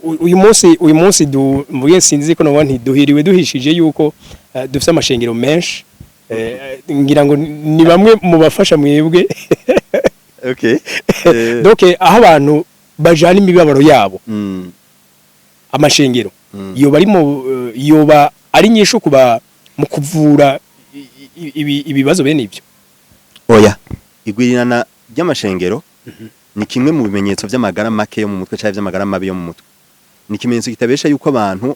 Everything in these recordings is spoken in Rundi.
Uyu munsi mvuge, sinzi ko nobona ntiduhiriwe duhishije yuko dufise amashengero menshi, ngira ngo ni bamwe mu bafasha mwebwe. Donc aho abantu bajana imibabaro yabo, amashengero yoba ari mu yoba ari nyishu kuba mu kuvura ibibazo bene ibyo? Oya, igwirirana ry'amashengero ni kimwe mu bimenyetso vy'amagara make yo mu mutwe canke vy'amagara mabi yo mu mutwe. Ni ikimenyetso kitabesha yuko abantu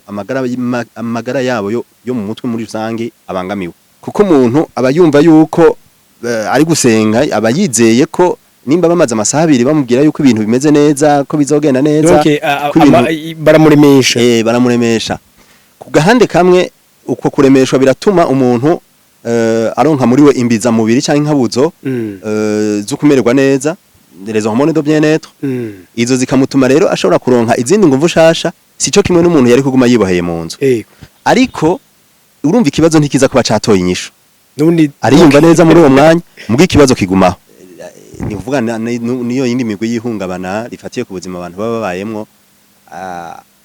amagara yabo yo mu mutwe muri rusange abangamiwe, kuko umuntu aba yumva yuko ari gusenga, aba yizeye ko nimba bamaze amasaha 2 bamubwira yuko ibintu bimeze neza, ko bizogenda neza, Donc ko ibintu baramuremesha. Baramuremesha. Ku gahande kamwe, uko kuremeshwa biratuma umuntu aronka muri we imbiza mubiri canke inkabuzo zo kumererwa neza, les hormones de bien-être. Izo zikamutuma rero ashobora kuronka izindi nguvu shasha, sico kimwe n'umuntu yari kuguma yiboheye mu nzu. Ariko urumva, ikibazo ntikiza kuba catoye inyishu. Nubundi Ariyumva neza muri uwo mwanya, mugo ikibazo kigumaho. Ni kuvuga niyo yindi migwi y'ihungabana rifatiye ku buzima abantu baba babayemwo,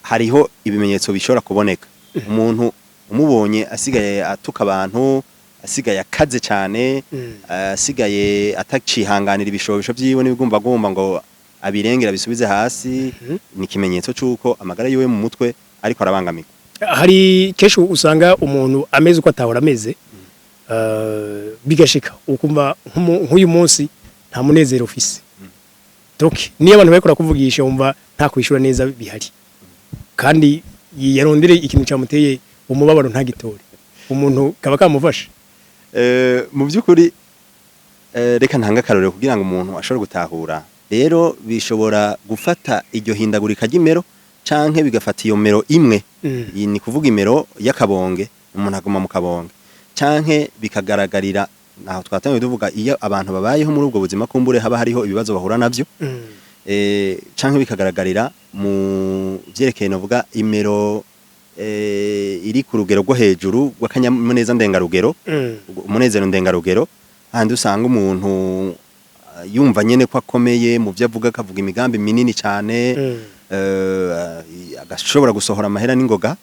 hariho ibimenyetso bishobora kuboneka. Umuntu umubonye asigaye atuka abantu, asigaye akaze cyane, asigaye atacihanganira ibishobisho vyiwe n'ibigumbagumba ngo abirengera bisubize hasi, ni ikimenyetso c'uko amagara yiwe mu mutwe ariko arabangamirwa. Hari kenshi usanga umuntu ameze uko atahora ameze, bigashika ukumva nk'uyu munsi nta munezero ufise. Donc niyo abantu bariko kuvugisha, wumva nta kwishura neza bihari, kandi yarondere ikintu camuteye umubabaro ntagitore, umuntu kaba kamufasha. Mu by'ukuri, reka ntanga akarorero kugira ngo umuntu ashobore gutahura. Rero bishobora gufata iryo hindagurika ry'imero, canke bigafata iyo mero imwe. Iyi ni kuvuga imero y'akabonge, umuntu aguma mu kabonge, canke bikagaragarira aho twatangiye tuvuga, iyo abantu babayeho muri ubwo buzima, kumbure haba hariho ibibazo bahura navyo, canke bikagaragarira mu vyerekeye, novuga, imero iri ku rugero rwo hejuru rw'akanyamuneza ndengarugero, umunezero ndengarugero, handi usanga umuntu yumva nyene ko akomeye mu vyo avuga, akavuga imigambi minini cane, agashobora gusohora amahera n'ingoga,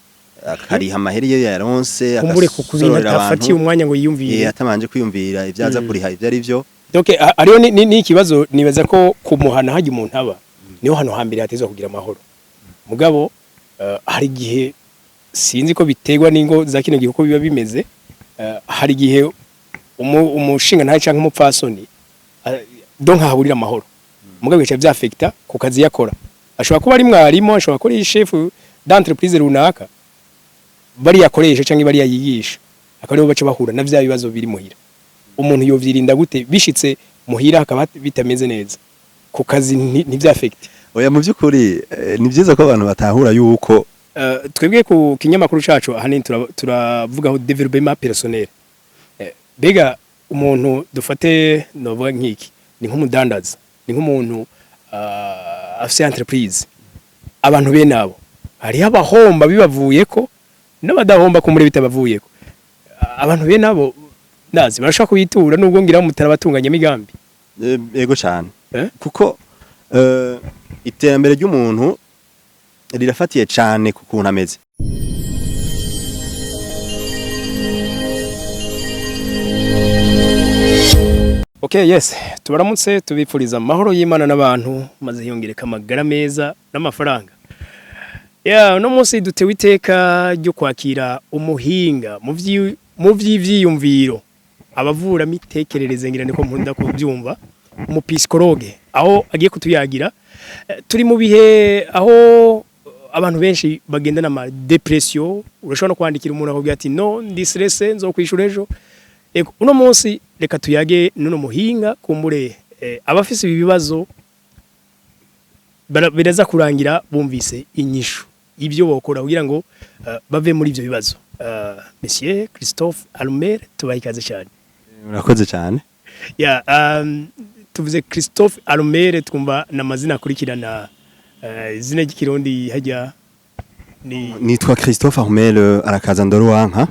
akariha amahera iyo yaronse, kumbure ku bintu agasororera atafatiye abantu, umwanya ngo yiyumvire. Atabanje kwiyumvira ivyo aza kuriha ivyo ari vyo. Donc hariho ni ikibazo nibaza ko kumuhana hajya umuntu aba niho hano hambere hatezwa kugira amahoro. Mugabo hari igihe, sinzi ko biterwa n'ingo za kino gihe uko biba bimeze, hari igihe umushinga ntahe canke umupfasoni donc haburira amahoro, mugabo bica vyaffecta ku kazi yakora. Ashobora kuba ari mwarimu, ashobora kuba ari chef d'entreprise runaka, bari yakoresha canke bari yayigisha, akaba aribo baca bahura na vya bibazo biri muhira. Umuntu yovyirinda gute bishitse muhira hakaba bitameze neza, ku kazi ntivyaffecte? Oya, mu by'ukuri, ni vyiza ko abantu batahura yuko Twebwe ku kinyamakuru cacu ahanini turavugaho développement personnel. Mbega umuntu dufate, novuga nk'iki, ni nk'umudandaza, ni nk'umuntu afise entreprise, abantu bene abo hariho abahomba bibavuyeko n'abadahomba kumure bitabavuyeko. Abantu bene abo ndazi barashobora kubitura, nubwo ngira mutarabatunganya imigambi. Yego cyane. Eh? Kuko iterambere ry'umuntu rirafatiye cyane ku kuntu ameze. Okay, yes, tubaramutse, tubipfuriza amahoro y'Imana n'abantu, maze hiyongereka amagara meza n'amafaranga. Yeah, uno munsi dutewe iteka ryo kwakira umuhinga mu vy'ivyiyumviro, abavura mitekerereze, ngira niko nkunda kubyumva, umupsychologue, aho agiye kutuyagira. Turi mu bihe aho abantu benshi bagendana ama dépression. Urashobora no kwandikira umuntu akubwira ati: "No, ndi stressé, nzokwishura ejo." Ego, uno munsi reka tuyage nuno muhinga, kumbure abafise ibi bibazo biraza kurangira bumvise inyishu ibyo bokora kugira ngo bave muri ibyo bibazo. Monsieur Christophe Almer, tubaha ikaze cyane. Murakoze cyane. Ya, tuvuze Christophe Almer, twumva n'amazina akurikirana, izina ry'ikirundi hajya ni? Nitwa Christophe Armel Arakaza Ndorowanka.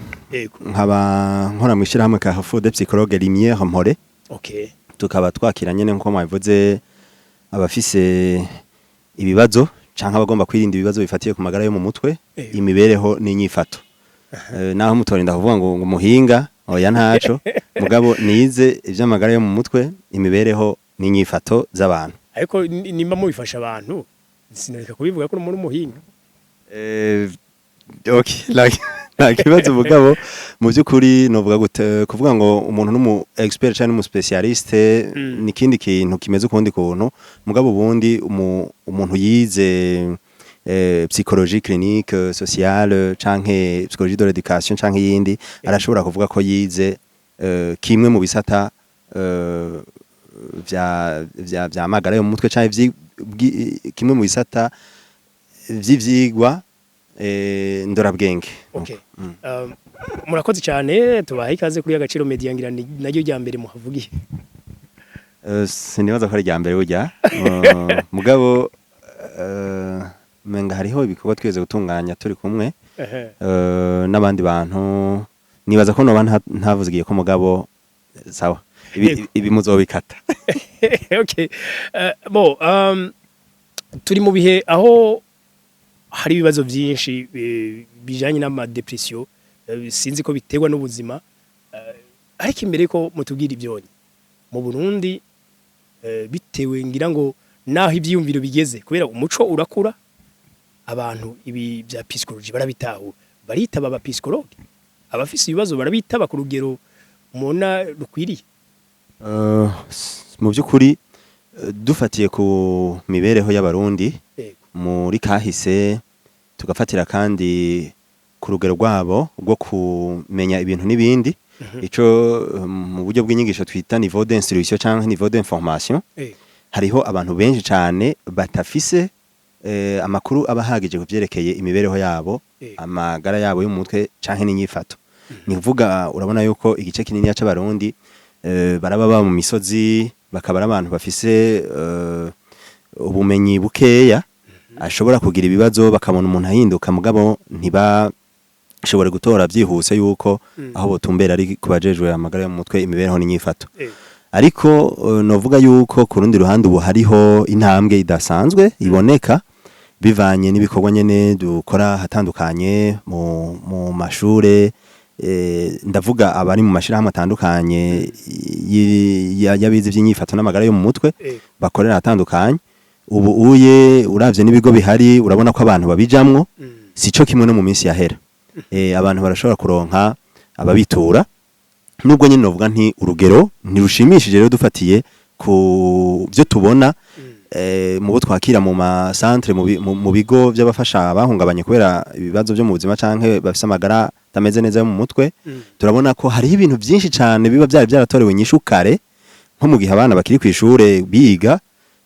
Nkaba nkora mu ishyirahamwe Carrefour des Psychologues Lumière Mpore. Tukaba twakira nyene, nkuko mwabivuze, abafise ibibazo Canke abagomba kwirinda ibibazo bifatiye ku magara yo mu mutwe, imibereho n'inyifato. Naho mutorinda kuvuga ngo muhinga, oya, ntaco. Mugabo nize ivy'amagara yo mu mutwe, imibereho n'inyifato z'abantu. Ariko nimba mubifasha abantu, sinareka kubivuga ko muri umuhinga. Okay, nta kibazo. Mugabo mu by'ukuri novuga gute, kuvuga ngo umuntu n'umu expert cyangwa n'umu spécialiste ni ikindi kintu kimeze ukundi kuntu. Mugabo ubundi umuntu yize psychologie clinique, sociale, canke psychologie de l'éducation canke yindi, arashobora kuvuga ko yize kimwe mu bisata vya magara yo mu mutwe canke kimwe mu bisata vy'ivyigwa ndorabwenge. Okay. Murakoze cyane, tubaha ikaze kuri Agaciro Media. Ngira ni naryo rya mbere muhavugiye. Sinibaza ko ari irya mbere burya. Mugabo menga hariho ibikorwa twigeze gutunganya turi kumwe n'abandi bantu. Nibaza ko noba ntavuzigiye ko, mugabo sawa, ibi, ibi muzobikata. Okay. Bon, turi mu bihe aho hari ibibazo byinshi bijanye n'ama dépression, sinzi ko biterwa n'ubuzima, ariko imbere ko mutubwira ibyonyi mu Burundi, bitewe ngira ngo naho ivyiyumviro bigeze, kubera umuco urakura, abantu ibi bya psychologie barabitahura, baritaba aba psychologue, abafise ibibazo barabitaba ku rugero mubona rukwiriye? Mu by'ukuri, dufatiye ku mibereho y'Abarundi muri kahise, tugafatira kandi ku rugero rwabo rwo kumenya ibintu n'ibindi, ico mu buryo bw'inyigisho twita niveau d'instruction canke niveau d'information, hariho abantu benshi cane batafise amakuru aba ahagije ku vyerekeye imibereho yabo, amagara yabo yo mu mutwe canke n'inyifato. Ni kuvuga urabona yuko igice kinini c'Abarundi baraba baba mu misozi, bakaba ari abantu bafise ubumenyi bukeya, ashobora kugira ibibazo bakabona umuntu ahinduka, mugabo ntibashobore gutora vyihuse yuko aho botumbera ari ku bajejwe amagara yo mu mutwe, imibereho n'inyifato. Ariko novuga yuko ku rundi ruhande ubu hariho intambwe idasanzwe iboneka, bivanye n'ibikorwa nyene dukora hatandukanye mu mashure, ndavuga abari mu mashirahamwe atandukanye y'abize ivy'inyifato n'amagara yo mu mutwe, bakorera ahatandukanye. Ubu uye uravye n'ibigo bihari, urabona ko abantu babijamwo, sico kimwe no mu minsi yahera. Abantu barashobora kuronka ababitura, nubwo nyine novuga nti urugero ntirushimishije. Rero dufatiye ku byo tubona mu bo twakira mu ma centre, mu bigo by'abafasha bahungabanye kubera ibibazo byo mu buzima canke bafise amagara atameze neza yo mu mutwe, turabona ko hariho ibintu byinshi cane biba byari byaratorewe inyishu kare, nko mu gihe abana bakiri kw'ishure biga,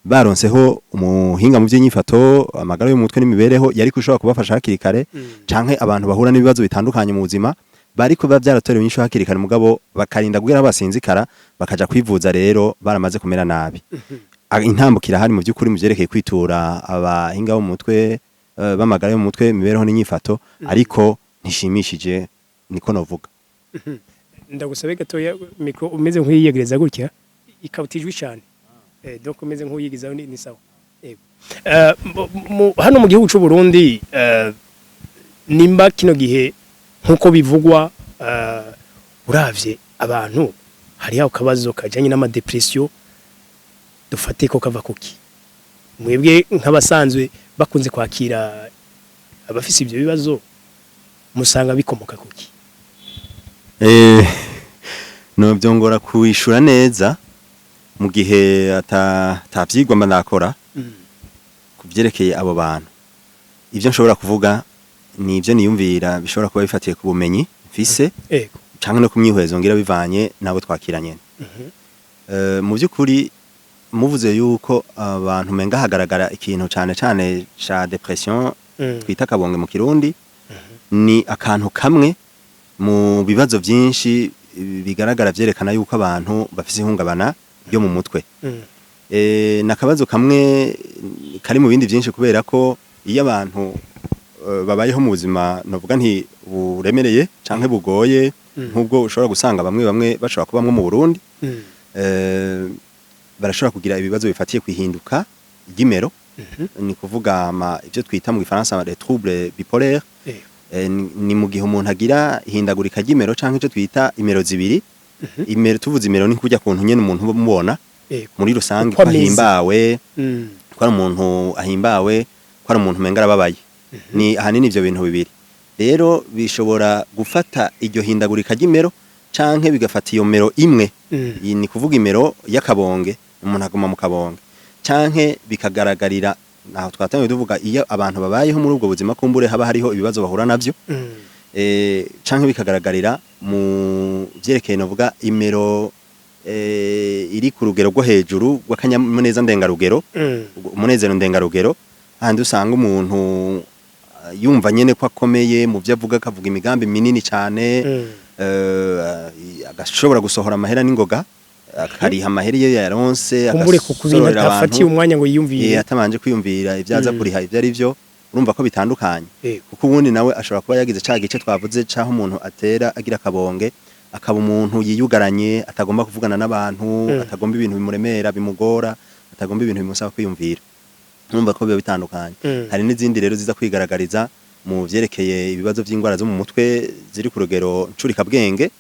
baronseho umuhinga mu by'inyifato, amagara yo mu mutwe n'imibereho, yari kushobora kubafasha hakiri kare, canke abantu bahura n'ibibazo bitandukanye mu buzima bari kuba byaratorewe inyishu hakiri kare, mugabo bakarinda guhera basinzikara bakaja kwivuza rero baramaze kumera nabi. Intambukira hari mu by'ukuri mu vyerekeye kwitura abahinga bo mu mutwe, b'amagara yo mu mutwe, imibereho n'inyifato, ariko ntishimishije, niko novuga. Ndagusabe gatoya micro umeze nk'uyiyegereza gutya, ikawutijwe cyane, donc umeze nk'uyigizaho ni sawa. Yego. Hano mu gihugu c'u Burundi, nimba kino gihe nkuko bivugwa, uravye abantu hariho akabazo kajanye n'ama dépression, dufate ko kava kuki? Mwebwe nk'abasanzwe bakunze kwakira abafise ivyo bibazo, musanga bikomoka kuki? No byongora kwishura neza mu gihe atavyigwa mba nakora ku vyerekeye abo bantu. Ivyo nshobora kuvuga ni ivyo niyumvira bishobora kuba bifatiye ku bumenyi mfise canke no kumyihwezo ngira bivanye nabo twakira nyene. Mu by'ukuri muvuze yuko abantu menga hagaragara ikintu cane cane ca dépression twita kabonge mu Kirundi, ni akantu kamwe mu bibazo byinshi bigaragara vyerekana yuko abantu bafise ihungabana ryo mu mutwe. Nakabazo kamwe kari mu bindi byinshi, kubera ko iyo abantu babayeho mu buzima novuga nti buremereye canke bugoye, nk'ubwo ushobora gusanga bamwe bamwe bashobora kubamwo mu Burundi, barashobora kugira ibibazo bifatiye kwihinduka. ry'imero, ni kuvuga ibyo twita mu gifaransa les troubles bipolaires. Ni mu gihe umuntu agira ihindagurika ry'imero canke icyo twita imero zibiri. Imero, tuvuze imero, ni kujya kuntu nyene umuntu uba mubona muri rusange, uko ko ameze. Ahimbawe, ko ari umuntu ahimbawe, ko ari umuntu umenga arababaye. Ni ahanini ivyo bintu bibiri. Rero bishobora gufata iryo hindagurika ry'imero canke bigafata iyo mero imwe. Iyi ni kuvuga imero y'akabonge, umuntu aguma mu kabonge, canke bikagaragarira naho twatangiye tuvuga, iyo abantu babayeho muri ubwo buzima, kumbure haba hariho ibibazo bahura navyo, canke bikagaragarira mu vyerekeye, novuga, imero iri ku rugero rwo hejuru rw'akanyamuneza ndengarugero, umunezero ndengarugero, handi usanga umuntu yumva nyene ko akomeye mu vyo avuga, akavuga imigambi minini cane, agashobora gusohora amahera n'ingoga, akariha amahera iyo yaronse, kumbure ku bintu agasororera atafatiye umwanya ngo yiyumvire. Atabanje kwiyumvira ibyo aza kuriha ibyo ari byo. Urumva ko bitandukanye, kuko ubundi nawe ashobora kuba yagize ca gice twavuze caho umuntu atera agira akabonge, akaba umuntu yiyugaranye, atagomba kuvugana n'abantu, atagomba ibintu bimuremera, bimugora, atagomba ibintu bimusaba kwiyumvira. Urumva ko biba bitandukanye. Hari n'izindi rero ziza kwigaragariza mu vyerekeye ibibazo vy'ingwara zo mu mutwe ziri ku rugero ncurikabwenge,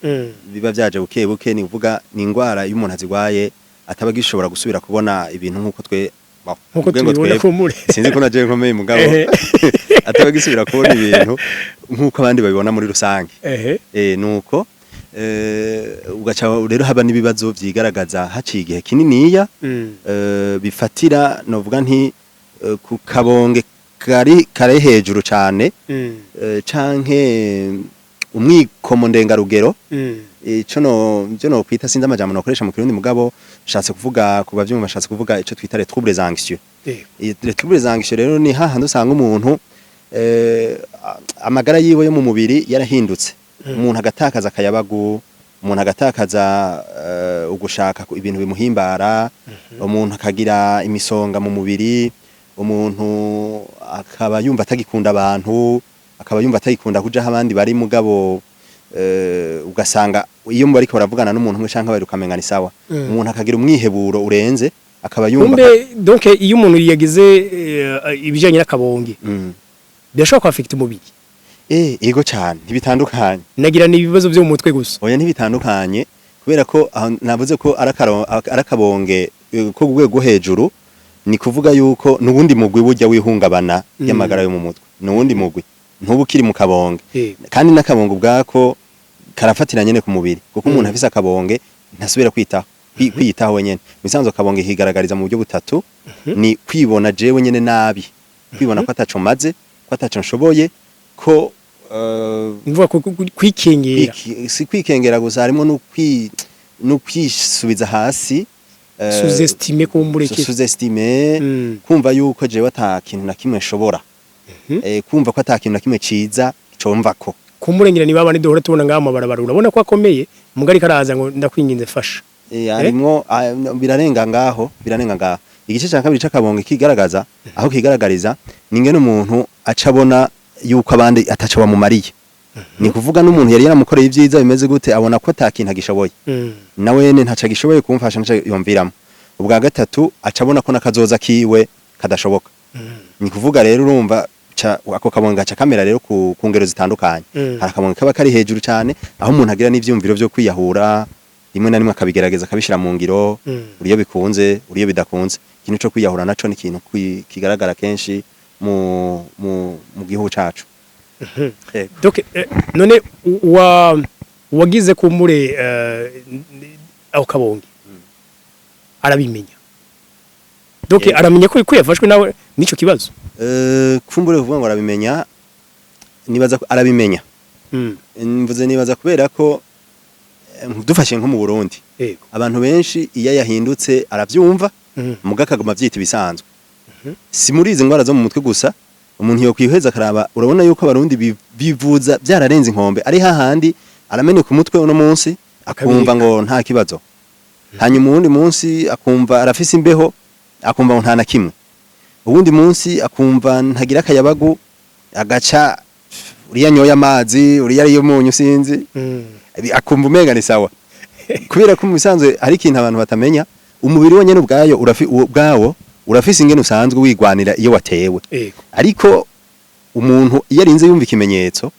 biba vyaje buke buke. Ni kuvuga ni ingwara iyo umuntu azigwaye ataba agishobora gusubira kubona ibintu nk'uko twe nkuko mvuge ngo tubibona twebwe. Kumure. Sinzi ko naje nkomeye, mugabo ataba agisubira kubona ibintu nk'uko abandi babibona muri rusange. Nuko ugaca rero haba n'ibibazo vyigaragaza haciye igihe kininiya, bifatira, novuga nti ku kabonge kari kare hejuru cane, canke umwikomo ndengarugero. Ico no byo no kwita, sinzi amajambo nokoresha mu Kirundi, mugabo nshatse kuvuga, kuba vyumva, nshatse kuvuga ico twita les troubles anxieux. Les troubles anxieux rero ni hahandi usanga umuntu amagara yiwe yo mu mubiri yarahindutse, umuntu agatakaza akayabagu, umuntu agatakaza ugushaka ibintu bimuhimbara, umuntu akagira imisonga mu mubiri, umuntu akaba yumva atagikunda abantu, akaba yumva atagikunda kuja aho abandi bari, mugabo ugasanga iyo bariko baravugana n'umuntu umwe canke babiri ukamenga ni sawa. Umuntu akagira umwiheburo urenze, akaba yumva Kumbe donc iyo umuntu yagize ibijanye n'akabonge, birashobora kwafekita umubiri? Ego cane, ntibitandukanye. Nagira ni ibibazo byo mu mutwe gusa. Oya, ntibitandukanye, kubera ko aho navuze ko arakabonge ko ku rwego rwo hejuru, ni kuvuga yuko nubundi mugwi burya wihungabana ry'amagara yo mu mutwe, nuwundi mugwi, ntuba ukiri mu kabonge. Kandi n'akabonge ubwako karafatira nyene ku mubiri, kuko umuntu afise akabonge ntasubira kwitaho, kwiyitaho wenyene. Mu bisanzwe akabonge kigaragariza mu buryo butatu: ni kwibona jewe nyene nabi, kwibona ko ataco maze, ko ataco nshoboye, ko Mvuga ko kwikengera. Si kwikengera gusa, harimo no kwisubiza hasi, Sous-estimer kumbure. Sous-estimer, kumva yuko jewe ata kintu na kimwe nshobora, kumva ko ata kintu na kimwe ciza comvako. Kumurengera ni baba duhora tubona ngaho amabarabara, urabona ko akomeye, mugari karaza ngo ndakwinginze fasha. Harimwo birarenga ngaho, birarenga ngaho. Igice cya kabiri c'akabonge kigaragaza, aho kigaragariza ni ingene umuntu aca abona yuko abandi ataco bamumariye. Ni kuvuga n'umuntu yari yaramukoreye ibyiza bimeze gute, abona ko ata kintu agishoboye, nawene ntaco agishoboye kumfasha, ntaco yumviramo. Ubwa gatatu, aca abona ko n'akazoza kiwe kadashoboka. Ni kuvuga rero urumva ako kabonge gaca kamera rero ku ngero zitandukanye. Hari akabonge kaba kari hejuru cyane, aho umuntu agira n'ivyumviro vyo kwiyahura, rimwe na rimwe akabigerageza, akabishira mu ngiro, uriyo bikunze, uriyo bidakunze. Ikintu co kwiyahura naco ni ikintu kigaragara kenshi mu gihugu cacu. Yego. Donc none wa wagize kumbure aho kabonge arabimenya, donc aramenya ko yafashwe nawe nico kibazo? Kumbure kuvuga ngo arabimenya, nibaza ko arabimenya. Mvuze nibaza kubera ko dufashe nko mu Burundi, abantu benshi iyo yahindutse aravyumva, muga akaguma avyita ibisanzwe. Si muri izi ndwara zo mu mutwe gusa, umuntu yokwiheza akaraba, urabona yuko abarundi bivuza byararenze inkombe, ari hahandi arameneka umutwe uno munsi akumva ngo nta kibazo, hanyuma uwundi munsi akumva arafise imbeho, akumva ngo nta na kimwe, uwundi munsi akumva ntagira akayabagu, agaca uriya nyoye amazi, uriya ariyo munyu, sinzi, akumva umenga ni sawa, kubera ko mu bisanzwe hari ikintu abantu batamenya: umubiri wonyene ubwayo ubwawo Urafise ingene usanzwe wigwanira iyo watewe. Ariko umuntu iyo arinze yumva ikimenyetso,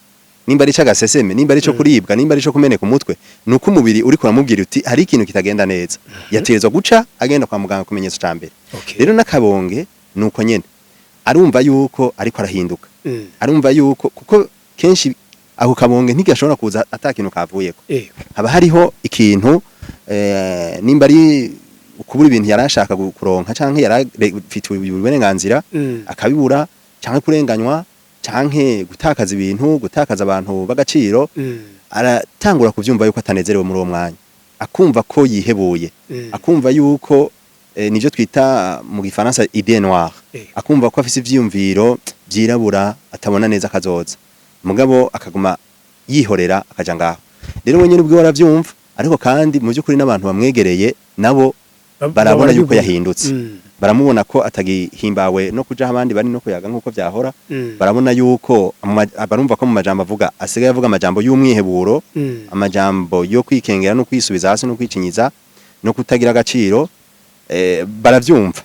nimba ari c'agaseseme, nimba ari co kuribwa, nimba ari co kumeneka umutwe, nuko umubiri uriko uramubwira uti hari ikintu kitagenda neza, yategerezwa guca agenda kwa muganga ku kimenyetso ca mbere. Rero n'akabonge nuko nyene, arumva yuko ariko arahinduka, arumva yuko, kuko kenshi ako kabonge ntigashobora kuza ata kintu kavuyeko. Haba hariho ikintu, nimba ari ukubura ibintu yarashaka kuronka canke yarafitiwe uburenganzira akabibura, canke kurenganywa, canke gutakaza ibintu, gutakaza abantu b'agaciro, aratangura kuvyumva yuko atanezerewe muri uwo mwanya, akumva ko yihebuye, akumva yuko nivyo twita mu gifaransa idée noire, akumva ko afise ivyiyumviro vyirabura, atabona neza kazoza, mugabo akaguma yihorera akaja ngaho. Rero we nyene ubwiwe aravyumva, ariko kandi mu by'ukuri n'abantu bamwegereye nabo barabona yuko barabibona. yahindutse. Baramubona ko atagihimbawe no kuja aho abandi bari no kuyaga nk'uko vyahora. Barabona yuko barumva ko mu majambo avuga asigaye avuga amajambo y'umwiheburo, amajambo yo kwikengera no kwisubiza hasi no kwicinyiza no kutagira agaciro. Baravyumva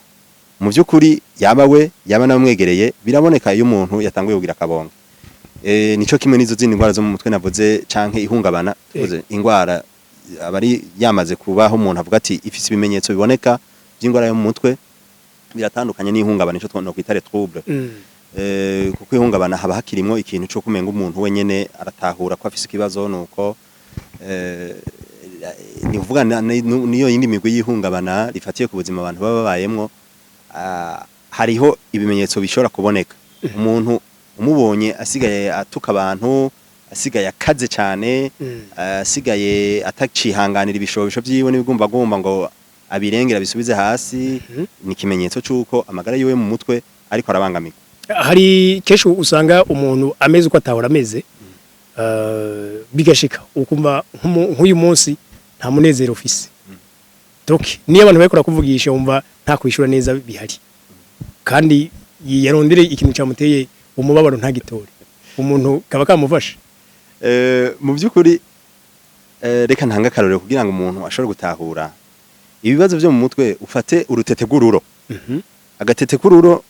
mu by'ukuri, yaba we, yaba n'abamwegereye, biraboneka iyo umuntu yatanguye kugira akabonge. Nico kimwe n'izo zindi ndwara zo mu mutwe navuze canke ihungabana. Tuvuze ingwara, aba ari yamaze kubaho umuntu avuga ati ifise ibimenyetso biboneka by'ingwara yo mu mutwe, biratandukanye n'ihungabana, ico twita les troubles. Kuko ihungabana haba hakirimwo ikintu cyo kumenga umuntu wenyene aratahura ko afise ikibazo, nuko ni kuvuga niyo yindi migwi y'ihungabana rifatiye ku buzima abantu baba babayemwo, hariho ibimenyetso bishobora kuboneka. Umuntu umubonye asigaye atuka abantu, asigaye akaze cyane, asigaye atacihanganira ibishobisho vyiwe n'ibigumbagumba ngo abirengera bisubize hasi, ni ikimenyetso c'uko amagara yiwe mu mutwe ariko arabangamirwa. Hari kenshi usanga umuntu ameze uko atahora ameze, bigashika ukumva nk'uyu munsi nta munezero ufise. Donc niyo abantu bariko kuvugisha wumva nta kwishura neza bihari, kandi yarondere ikintu cyamuteye umubabaro ntagitore, umuntu kaba kamufasha. Mu by'ukuri, reka ntanga akarorero kugira ngo umuntu ashobore gutahura ibibazo byo mu mutwe. Ufate urutete rw'ururo, agatete k'ururo,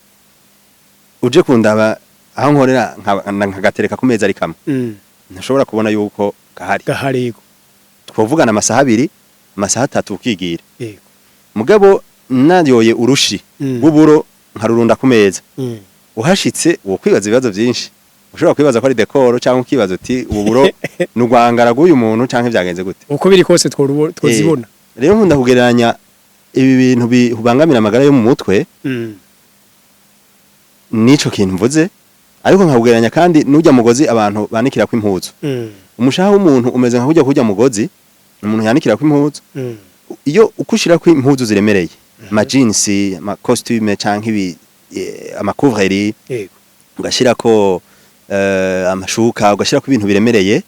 uje kundaba aho nkorera nkagatereka ku meza ari kamwe, ntashobora kubona yuko gahari. Gahari, yego. Twavugana amasaha 2, amasaha 3, ukigira. Mugabo nayoye urushi rw'uburo nkarurunda ku meza, uhashitse wo kwibaza ibibazo byinshi. Ushobora kwibaza ko ari décor, cyangwa ukibaza uti ubu buro ni urwangara rw'uyu muntu canke byagenze gute. Uko biri kose twozibona. Rero nkunda kugereranya ibi bintu bibangamira amagara yo mu mutwe n'ico kintu mvuze, ariko nkakugereranya kandi n'ujya mugozi abantu banikirako impuzu. Umushaha w'umuntu umeze nka kurya mugozi umuntu yanikirako impuzu. Iyo uko ushirako impuzu ziremereye, ama jeans, ama costume, canke ibi ama couvre-lit, ugashirako amashuka, ugashirako ibintu biremereye,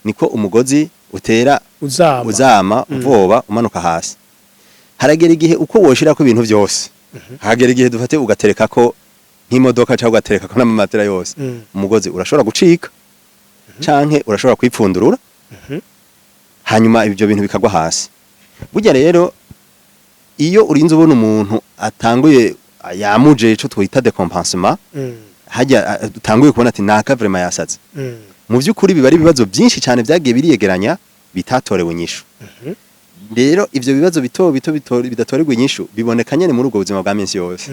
niko umugozi utera uzama. Uzama, uvoba umanuka hasi. Haragera igihe uko woshirako ibintu byose, hagera igihe dufate ugaterekako nk'imodoka cyangwa ugaterekako n'amamatera yose, umugozi urashobora gucika canke urashobora kwipfundurura, hanyuma ibyo bintu bikagwa hasi. Burya rero iyo urinze ubona umuntu atanguye yamuje ico twita décompensement, hajya utanguye kubona ati naka vraiment yasaze, mu by'ukuri biba ari ibibazo byinshi cyane byagiye biriyegeranya bitatorewe inyishu. Rero ivyo bibazo bito bito bidatorerwa inyishu biboneka nyene muri ubwo buzima bwa minsi yose.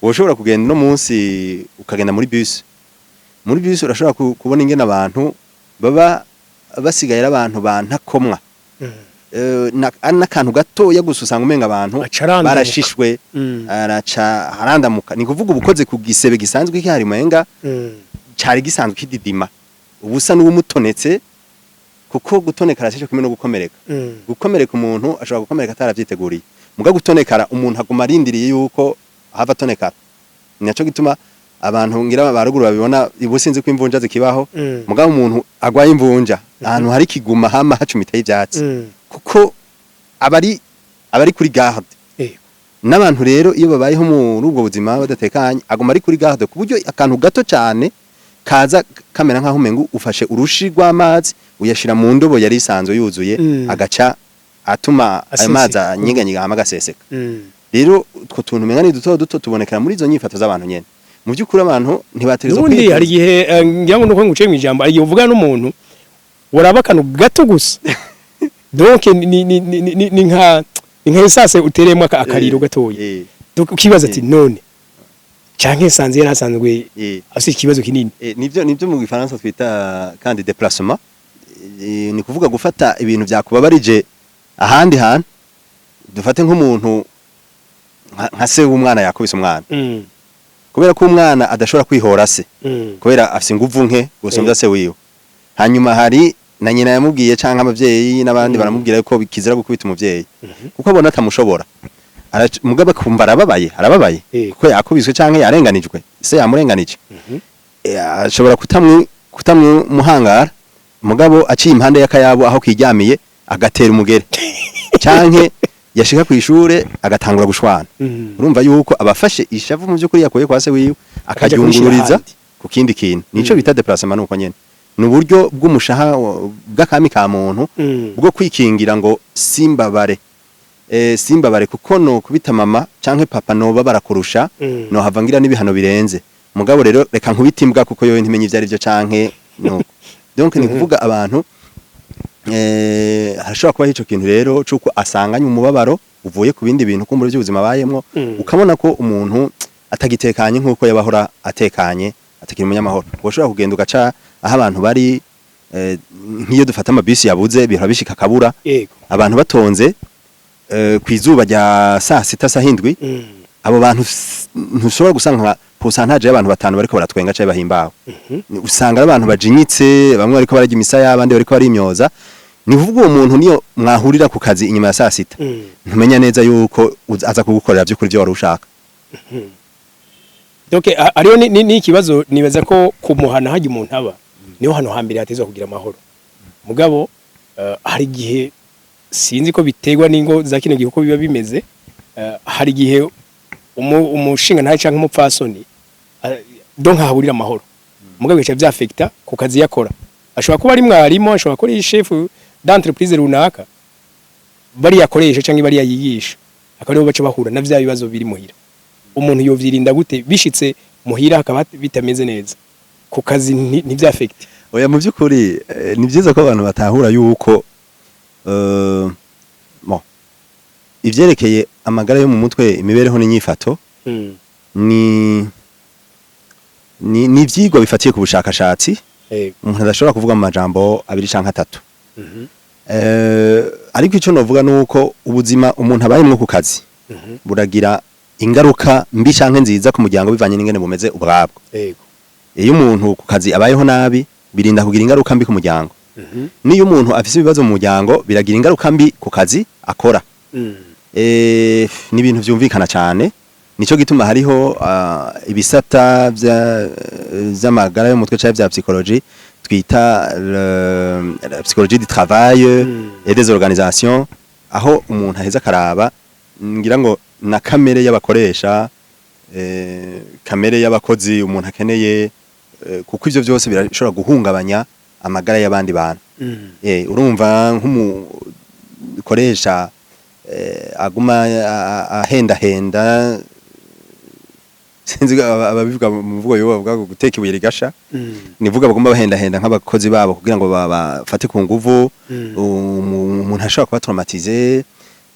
Woshobora kugenda no munsi ukagenda muri bus, muri bus urashobora kubona ingene abantu baba basigaye ari abantu bantakomwa. N'akantu gatoya gusa usanga umenga abantu Aca arandamuka. barashishwe. Araca arandamuka, ni kuvuga ubukoze ku gisebe gisanzwe kihari umenga cari gisanzwe kididima, ubusa n'uwumutonetse, kuko gutonekara sico kimwe no gukomereka. Gukomereka umuntu ashobora gukomereka ataravyiteguriye, muga gutonekara umuntu aguma arindiriye yuko ahava atonekara. Ni naco gituma abantu ngira baruguru babibona, ubu sinzi ko imvunja zikibaho, mugabo umuntu agwaye imvunja ahantu hari kiguma hama hacumitaye ivyatsi, kuko abari kuri garde. N'abantu rero iyo babayeho muri ubwo buzima badatekanye, aguma ari kuri garde, ku buryo akantu gato cyane kaza kamera nk'aho umengo ufashe urushi rw'amazi uyashira mu ndobo yari isanzwe yuzuye, agaca atuma ayo Aseseka. mazi anyiganyiga hama agaseseka. Rero utwo tuntu umenga ni duto duto tubonekera muri izo nyifato z'abantu nyene. Mu by'ukuri abantu ntibategerezwa Nubundi kwiteza. hari igihe, ngira ngo nuko nguciye mu ijambo, hari igihe uvugana n'umuntu waraba akantu gato gusa, donc ni nka essence utereyemo akariro gatoya. Donc ukibaza ati none canke nsanze yari asanzwe afise ikibazo kinini. Nivyo mu gifaransa twita kandi déplacement. Ni kuvuga gufata ibintu byakubabarije ahandi hantu. Dufate nk'umuntu nka se w'umwana yakubise umwana, kubera ko umwana adashobora kwihora se, kubera afise inguvu nke gusumbya se wiwe. Hanyuma hari na nyina yamubwiye canke abavyeyi n'abandi baramubwira ko kizira gukubita umuvyeyi, kuko abona atamushobora. Mugabo akumva arababaye kuko yakubiswe canke yarenganijwe, se yamurenganije. Ashobora kutamwimuhangara, mugabo aciye impande y'akayabo aho kiryamiye agatera umugere, canke yashika kw'ishure agatangura gushwana. Urumva yuko abafashe ishavu mu by'ukuri yakuye kwa se wiwe Akaja kurishira akaryungururiza ahandi. ku kindi kintu. Nico bita déplacement. Nuko nyene ni uburyo bw'umushaha bw'akami ka muntu bwo kwikingira ngo simbabare, simbabare kuko no kubita mama canke papa noba barakurusha, no hava ngira n'ibihano birenze. Mugabo rero reka nkubita imbwa kuko yowe ntimenye ivyo ari byo canke no. Donc ni kuvuga abantu harashobora kubaho ico kintu rero cuko asanganye umubabaro uvuye ku bindi bintu kumbura by'ubuzima bayemwo, ukabona ko umuntu atagitekanye nkuko yabahora atekanye, atakiri umunyamahoro. Woshobora kugenda ugaca aho abantu bari, nk'iyo dufata amabisi yabuze, bihora bishika akabura, abantu batonze kw'izuba rya saa sita, saa hindwi. Abo bantu ntushobora gusanga nka pourcentage y'abantu batanu bariko baratwenga canke bahimbawe. Usanga ari abantu bajinyitse, bamwe bariko bararya imisaya, abandi bariko barimyoza. Ni kuvuga uwo muntu niyo mwahurira ku kazi inyuma ya saa sita, ntumenya neza yuko aza kugukorera by'ukuri ibyo wari ushaka. Donc hariho ni ikibazo nibaza ko kumuhana hajya umuntu aba niho hano hambere hatezwa kugira amahoro. Mugabo hari igihe, sinzi ko biterwa n'ingo za kino gihe uko biba bimeze, hari igihe umushinga ntahe canke umupfasoni donc haburira amahoro, mugabo bica vyaffecta ku kazi yakora. Ashobora kuba ari mwarimu, ashobora kuba ari chef d'entreprise runaka, bari yakoresha canke bari yayigisha, akaba aribo baca bahura na vya bibazo biri muhira. Umuntu yovyirinda gute bishitse muhira hakaba bitameze neza, ku kazi ntivyaffecte? Oya, mu by'ukuri ni byiza ko abantu batahura yuko bon, ivyerekeye amagara yo mu mutwe, imibereho n'inyifato, ni ivyigwa bifatiye ku bushakashatsi umuntu adashobora kuvuga mu majambo abiri canke atatu. Ariko ico novuga nuko ubuzima umuntu abayemwo ku kazi buragira ingaruka mbi canke nziza ku muryango, bivanye n'ingene bumeze ubwabwo. Iyo umuntu ku kazi abayeho nabi, birinda kugira ingaruka mbi ku muryango. Niyo umuntu afise ibibazo mu muryango, biragira ingaruka mbi ku kazi akora. Ni ibintu vyumvikana cyane. Nico gituma hariho ibisata vy'amagara yo mu mutwe canke vya psychologie twita la psychologie du travail et des organisations, aho umuntu aheza akaraba ngira ngo na kamere y'abakoresha, kamere y'abakozi umuntu akeneye, kuko ivyo vyose birashobora guhungabanya amagara y'abandi bantu. Urumva nk'umukoresha aguma ahendahenda, sinzi ko ababivuga mu mvugo yo bavuga ngo guteka ibuye rigasha, nivuga bagomba bahendahenda nk'abakozi babo kugira ngo bafate ku nguvu. Umuntu ashobora kuba traumatisé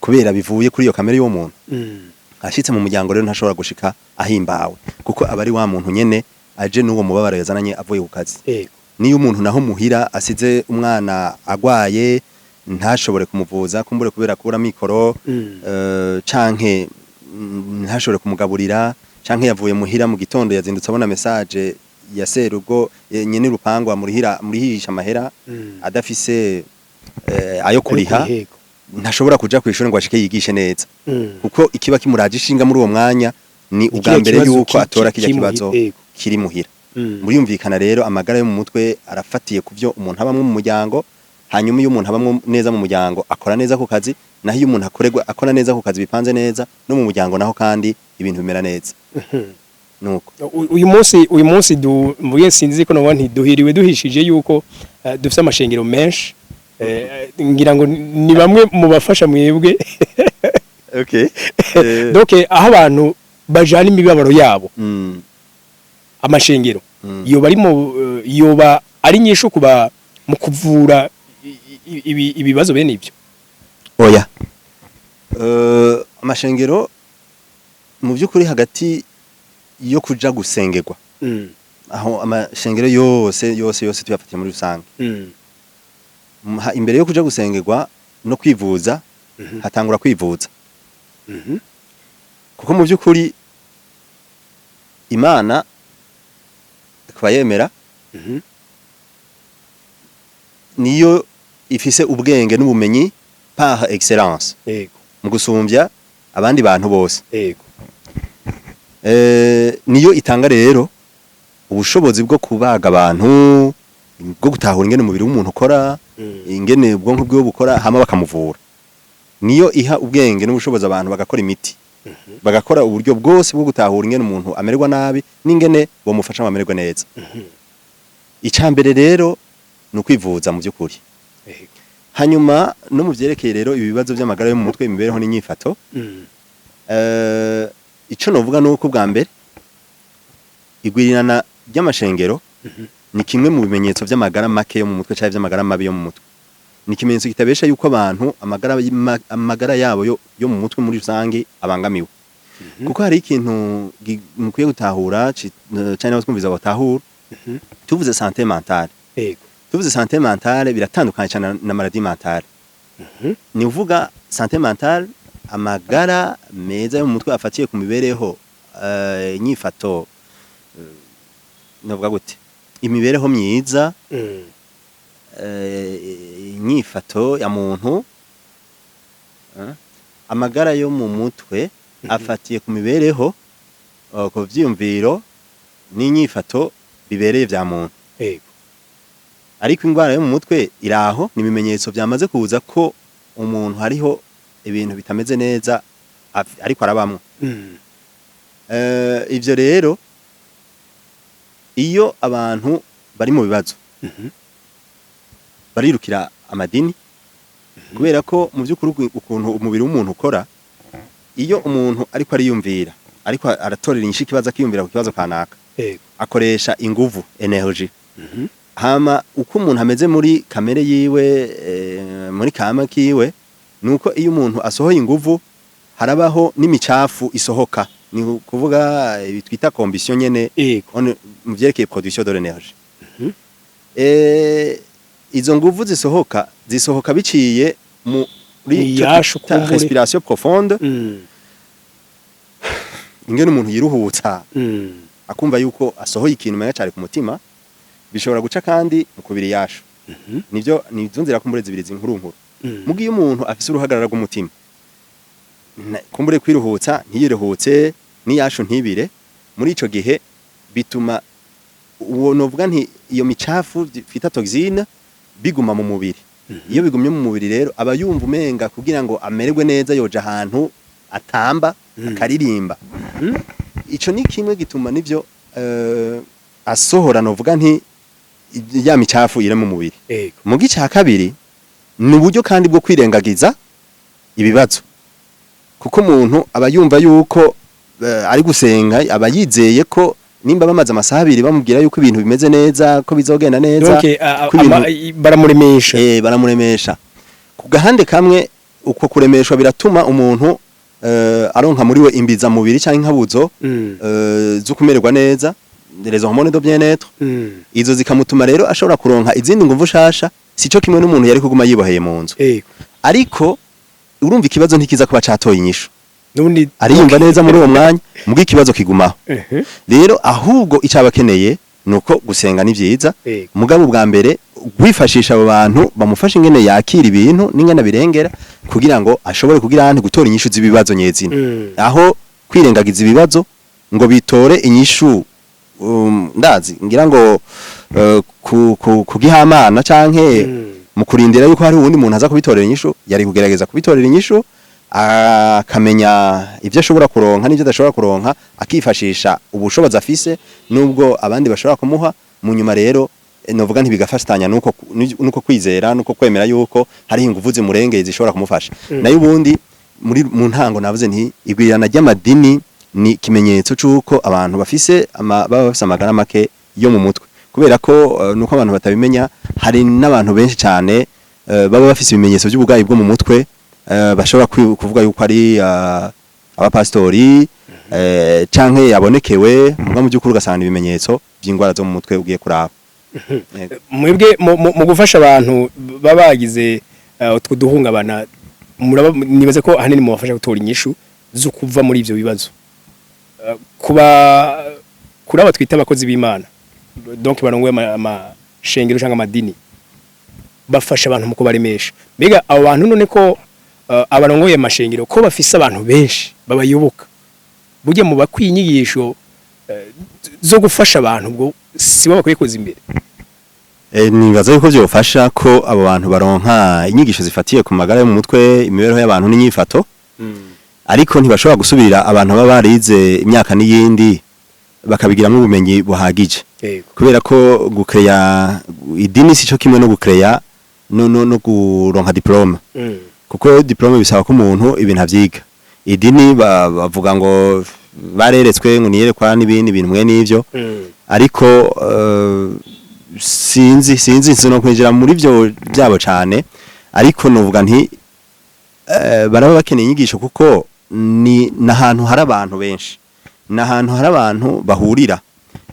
kubera bivuye kuri iyo kamere y'uwo muntu. Ashitse mu muryango rero ntashobora gushika ahimbawe, kuko aba ari wa muntu nyene aje n'uwo mubabaro yazananye avuye ku kazi. Niyo umuntu naho muhira asize umwana agwaye ntashobore kumuvuza, kumbure kubera kubura mikoro, canke ntashobore kumugaburira, canke yavuye muhira mu gitondo yazindutse abona message ya serugo, nyene urupangu amurihira amurihisha amahera, adafise ayo kuriha, ntashobora kuja kw'ishure ngo ashike yigishe neza, kuko ikiba kimuraje ishinga muri uwo mwanya ni ubwa kiriya mbere kibazo yuko atora kirya kibazo kiri muhira. Muriyumvikana rero, amagara yo mu mutwe arafatiye ku byo umuntu abamwe mu muryango. Hanyuma iyo umuntu abamwe neza mu muryango, akora neza ku kazi. Naho iyo umuntu akorerwa akora neza ku kazi, bipanze neza, no mu muryango naho kandi ibintu bimera neza. Nuko Uyu munsi du mvuye, sinzi ko nobona ntiduhiriwe duhishije yuko dufite amashengero menshi, ngira ngo ni bamwe mu bafasha mwebwe. Okay. Donc aho abantu bajana imibabaro yabo, amashengero yoba ari mu yoba ari nyinshi kuba mu kuvura ibibazo bene ibyo? Oya. Amashengero mu by'ukuri, hagati yo kuja gusengerwa, aho amashengero yose yose yose tuyafatiye muri rusange, imbere yo kuja gusengerwa no kwivuza, hatangura kwivuza, kuko mu by'ukuri Imana kuba yemera niyo ifise ubwenge n'ubumenyi par excellence mu gusumbya abandi bantu bose. Niyo itanga rero ubushobozi bwo kubaga abantu, bwo gutahura ingene umubiri w'umuntu ukora, ingene ubwonko bwiwe bukora, hama bakamuvura. Niyo iha ubwenge n'ubushobozi abantu bagakora imiti, bagakora uburyo bwose bwo gutahura ingene umuntu amererwa nabi n'ingene bomufasha ngo amererwe neza. Ica mbere rero ni ukwivuza mu by'ukuri. Hanyuma no mu vyerekeye rero ibibazo by'amagara yo mu mutwe, imibereho n'inyifato, ico novuga nuko bwa mbere igwirirana ry'amashengero ni kimwe mu bimenyetso vy'amagara make yo mu mutwe canke vy'amagara mabi yo mu mutwe. Ni ikimenyetso kitabesha yuko abantu amagara yabo yo mu mutwe muri rusange abangamiwe, kuko hari ikintu mukwiye gutahura canke n'abatwumviza batahura. Tuvuze santé mentale, tuvuze santé mentale biratandukanye cyane na maladie mentale. Ni uvuga santé mentale, amagara meza yo mu mutwe afatiye ku mibereho, inyifato, novuga gute, imibereho myiza, inyifato ya muntu, amagara yo mu mutwe afatiye ku mibereho, ku vyiyumviro n'inyifato bibereye vya muntu. Ariko indwara yo mu mutwe iraho ni ibimenyetso byamaze kuza ko umuntu hariho ibintu bitameze neza ariko arabamwo. Ivyo rero, iyo abantu bari mu bibazo, barirukira amadini, kubera ko mu by'ukuri ukuntu umubiri w'umuntu ukora, iyo umuntu ariko ariyumvira, ariko aratorera inyishu ikibazo, akiyumvira ku kibazo kanaka, akoresha inguvu, energy. Hama uko umuntu ameze muri kamere yiwe, muri kama kiwe, nuko iyo umuntu asohoye inguvu harabaho n'imicafu isohoka, ni kuvuga ibi twita combustion nyene, mu vyerekeye production de l'énergie. Izo nguvu zisohoka biciye muri ico Iyashu twita kumbure. respiration profonde, ingene umuntu yiruhutsa, akumva yuko asohoye ikintu umenga cari ku mutima. Bishobora guca kandi mu kubiri yashu. Nivyo, nizo nzira kumbure zibiri zinkuru nkuru. Mugiye umuntu afise uruhagarara rw'umutima, kumbure kwiruhutsa ntiyiruhutse, n'iyashu ntibire, muri ico gihe bituma uwo novuga nti iyo micafu twita toxine biguma mu mubiri. Iyo bigumye mu mubiri rero, aba yumva umenga kugira ngo amererwe neza yoja ahantu atamba, akaririmba. Ico ni kimwe gituma nivyo asohora, novuga nti ya micafu iri mu mubiri. Mu gice ca kabiri ni uburyo kandi bwo kwirengagiza ibibazo, kuko umuntu aba yumva yuko ari gusenga, aba yizeye ko nimba bamaze amasaha 2 bamubwira yuko ibintu bimeze neza, ko bizogenda neza, Donc ko ibintu baramuremesha. Baramuremesha. Ku gahande kamwe, uko kuremeshwa biratuma umuntu aronka muri we imbiza mubiri cyangwa inkabuzo zo kumererwa neza, les hormones de bien-être. Izo zikamutuma rero ashobora kuronka izindi nguvu shasha, sico kimwe n'umuntu yari kuguma yiboheye mu nzu. Ariko urumva ikibazo ntikiza kuba catoye inyishu. Nubundi Ariyumva neza muri uwo mwanya, muga ikibazo kigumaho. Rero ahubwo icaba akeneye nuko gusenga ni vyiza, mugabo bwa mbere gwifashisha abo bantu bamufasha ingene yakira ibintu n'ingene birengera, kugira ngo ashobore kugira ahantu gutora inyishu z'ibibazo nyezina, aho kwirengagiza ibibazo ngo bitore inyishu. Ndazi ngira ngo ku gihamana canke mu kurindira yuko hari uwundi muntu aza kubitorera inyishu, yari kugerageza kubitorera inyishu, akamenya ibyo ashobora kuronka n'ibyo adashobora kuronka, akifashisha ubushobozi afise nubwo abandi bashobora kumuha. Mu nyuma rero, novuga ntibigafatanya nuko kwizera nuko kwemera yuko hari inguvu zimurengeye zishobora kumufasha. Nayo ubundi Muri mu ntango navuze nti igwirirana ry'amadini ni ikimenyetso c'uko abantu bafise baba bafise amagara make yo mu mutwe, kubera ko nuko abantu batabimenya, hari n'abantu benshi cyane baba bafise ibimenyetso by'uburwayi bwo mu mutwe, bashobora kuvuga yuko ari abapasitori canke yabonekewe, muga mu by'ukuri ugasanga ibimenyetso by'ingwara zo mu mutwe ugiye kuraba. Yego. Mwebwe mu gufasha abantu baba bagize utwo duhungabana, muraba nibaze ko ahanini mubafasha gutora inyishu zo kuva muri ivyo bibazo. Kuba kuri aba twita abakozi b'Imana, donc barongoye amashengero cyangwa amadini, bafasha abantu mu kubaremesha. Mbega abo bantu none ko abarongoye amashengero ko bafise abantu benshi babayoboka, burya mu bakwiye inyigisho zo gufasha abantu, ubwo si bo bakwiye kuza imbere? Nibaza yuko byofasha ko abo bantu baronka inyigisho zifatiye ku magara yo mu mutwe, imibereho y'abantu n'inyifato, ariko ntibashobora gusubirira abantu baba barize imyaka n'iyindi bakabigiramo ubumenyi buhagije, kubera ko gukeya idini si cyo kimwe no gukeya no kuronka diplôme, kuko diplôme bisaba ko umuntu ibintu avyiga. Idini bavuga ngo bareretswe, ngo niyerekwa n'ibindi bintu mwe n'ivyo, ariko sinzi no kwinjira muri byo byabo cyane, ariko novuga nti baraba bakeneye inyigisho, kuko ni nahantu hari abantu benshi, nahantu hari abantu bahurira.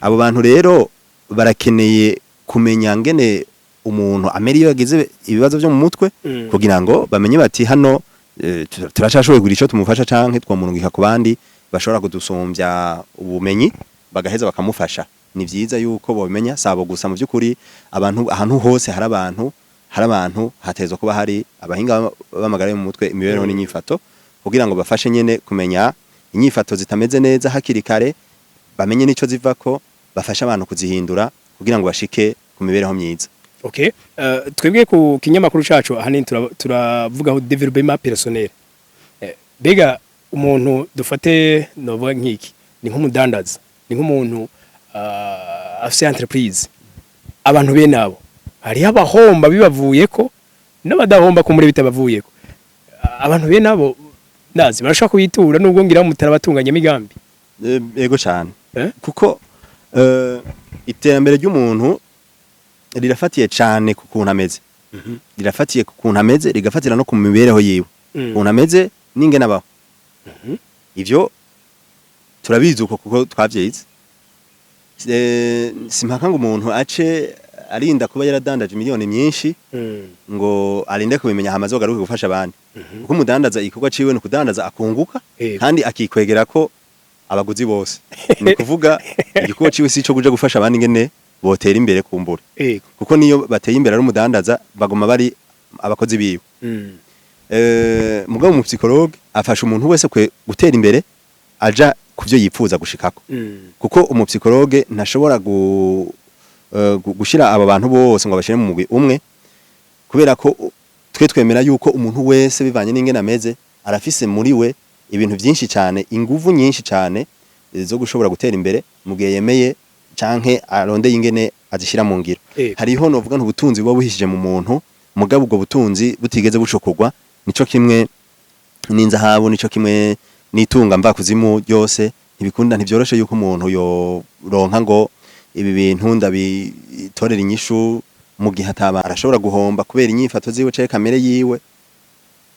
Abo bantu rero barakeneye kumenya ngene umuntu amera iyo yagize ibibazo byo mu mutwe, kugira ngo bamenye bati hano turacashoboye kugira ico tumufasha canke twomurungika ku bandi bashobora kudusumbya ubumenyi, bagaheza bakamufasha. Ni vyiza yuko bobimenya, sabo gusa. Mu by'ukuri abantu, ahantu hose hari abantu hatezwa kuba hari abahinga b'amagara yo mu mutwe, imibereho n'inyifato, kugira ngo bafashe nyene kumenya inyifato zitameze neza hakiri kare, bamenye nico zivako, bafashe abantu kuzihindura kugira ngo bashike ku mibereho myiza. Okay. Twebwe ku kinyamakuru cacu ahanini turavugaho développement personnel. Mbega umuntu dufate novuga nk'iki, ni nk'umudandaza, ni nk'umuntu afise entreprise, abantu bene abo hariho abahomba bibavuyeko n'abadahomba kumure bitabavuyeko. Abantu bene abo ndazi barashobora kuyitura nubwo ngira mutarabatunganya imigambi. Yego cyane, Eh? kuko iterambere ry'umuntu rirafatiye cyane ku kuntu ameze, rirafatiye ku kuntu ameze, rigafatira no ku mibereho yiwe, ukuntu ameze n'ingene abaho. Ivyo turabizi uko kuko twavyize. Simpaka ngo umuntu ace arinda kuba yaradandaje miliyoni myinshi ngo arinde kubimenya hama azogaruke gufasha abandi, kuko umudandaza igikorwa ciwe ni ukudandaza akunguka, kandi akikwegera ko abaguzi bose. Ni kuvuga igikorwa ciwe si ico kuja gufasha abandi ingene botera imbere kumbura, kuko niyo bateye imbere ari umudandaza, baguma bari abakozi biwe. Mugabo mu psychologue afasha umuntu wese kwe gutera imbere aja kuvyo yipfuza gushikako, kuko umu psychologue ntashobora gushira aba bantu bose ngo abashire mu mugwi umwe, kubera ko twe twemera yuko umuntu wese bivanye n'ingene ameze arafise muri we ibintu byinshi cyane, inguvu nyinshi cyane zo gushobora gutera imbere mu gihe yemeye canke arondeye ingene azishira mu ngiro. Hariho novuga ntubutunzi buba buhishije mu muntu, mugabo ubwo butunzi butigeze bucukurwa, nico kimwe n'inzahabu, nico kimwe n'itunga mva kuzimu ryose, ntibikunda, ntivyoroshe yuko umuntu yoronka ngo ibi bintu ndabitorera inyishu mu gihe ataba arashobora guhomba kubera inyifato ziwe canke kamere yiwe,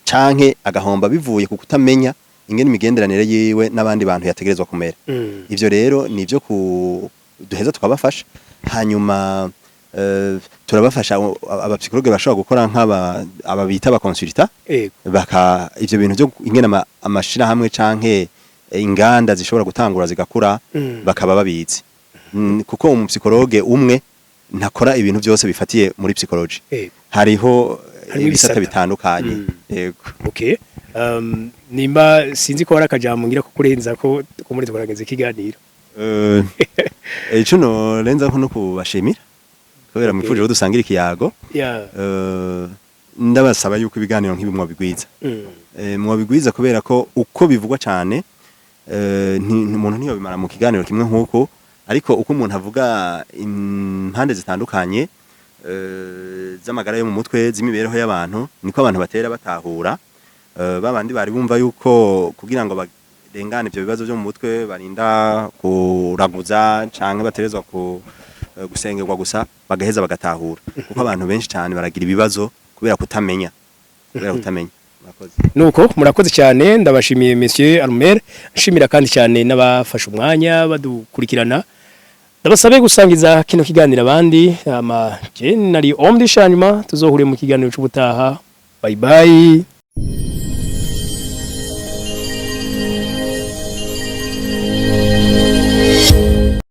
canke agahomba bivuye ku kutamenya ingene imigenderanire yiwe n'abandi bantu yategerezwa kumera. Ivyo rero ni ivyo ku duheza tukabafasha. Hanyuma turabafasha, aba psychologue bashobora gukora nk'aba aba bita aba consultant, baka ivyo bintu byo ingene amashirahamwe canke inganda zishobora gutangura zigakura, bakaba babizi. Kuko umu psychologue umwe ntakora ibintu byose bifatiye muri psychologie. Hariho Harimo ibisata ibisata. bitandukanye. Yego. Okay. Nimba sinzi ko hari akajambo ngira ko kurenza ko muri twarageze ikiganiro. Ico norenza ko no kubashimira kubera mwifuje ko dusangira ikiyago. Ndabasaba yuko ibiganiro nk'ibi mwobigwiza. Mwobigwiza kubera ko uko bivugwa cyane, umuntu ntiyobimara mu kiganiro kimwe nk'uko, ariko uko umuntu avuga impande zitandukanye z'amagara yo mu mutwe, z'imibereho y'abantu, niko abantu batera batahura. Babandi bari bumva yuko kugira ngo barengane ivyo bibazo byo mu mutwe barinda kuraguza canke baterezwa ku gusengerwa gusa, bagaheza bagatahura, kuko abantu benshi cyane baragira ibibazo kubera kutamenya. Murakoze. Nuko murakoze cyane, ndabashimiye Monsieur Armel, nshimira kandi cyane n'abafashe umwanya badukurikirana. Ndabasabe gusangiza kino kiganiro abandi. Ama je nari Omdi Shanyuma, tuzohure mu kiganiro c'ubutaha. Bye bye.